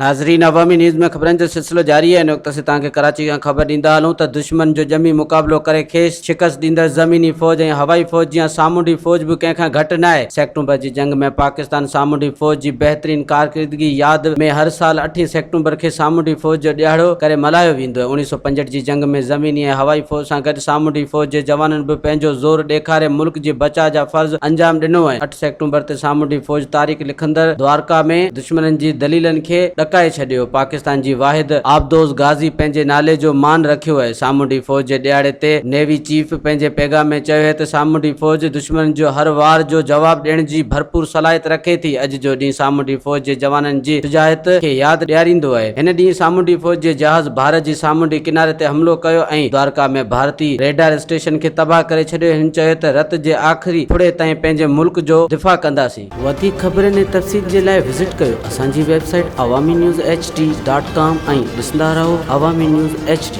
ناظرين عوامي نيوز ۾ خبرن جو سلسلو جاري آهي ان وقت اسين توهان کي ڪراچي کان خبر ڏيندا هلون ته دشمن جو ڄمي مقابلو ڪري کيس شڪست ڏيندڙ زميني فوج ۽ هوائي فوج جيان سامونڊي فوج به ڪنهن کان گهٽ ناهي سيپٽمبر جي جنگ ۾ پاڪستان سامونڊي فوج جي بهترين ڪارڪردگي ياد ۾ هر سال اٺين سيپٽمبر کي سامونڊي فوج جو ڏهاڙو ڪري ملهايو ويندو آهي 1965 جي جنگ ۾ زميني ۽ هوائي فوج سان گڏ سامونڊي فوج جي جوانن به پنهنجو زور ڏيکاري ملڪ جي بچاء جا فرض انجام ڏنو ۽ اٺ سيپٽمبر تي سامونڊي فوج تاريخ لکندڙ دوارڪا ۾ دشمنن جي دليلن کي ڏڪائي ڇڏيو. پاڪستان جي واحد آبدوز غازي پنهنجي نالي جو مان رکيو آهي. سامونڊي فوج جي ڏهاڙي تي نيوي چيف پنهنجي پيغام ۾ چيو آهي ته سامونڊي فوج دشمنن جو هر وار جو جواب ڏيڻ جي ڀرپور صلاحيت رکي ٿي. اڄ جو ڏينهن سامونڊي فوج جي جوانن جي شجاعت کي ياد ڏياريندو آهي. هن ڏينهن سامونڊي فوج جي جهاز ڀارت جي سامونڊي ڪناري تي حملو ڪيو ۽ دوارڪا ۾ ڀارتي ريڊار اسٽيشن کي تباهه ڪري ڇڏيو. هن چيو ته رت جي آخري ڦڙي تائين پنهنجي ملڪ جو دفاع ڪنداسين. وڌيڪ خبرن ۽ تفصيل جي لاء وزٽ ڪيو اسان جي website Awami news H D dot com ۽ ڏسندا رهو عوامي نيوز ايڇ ڊي.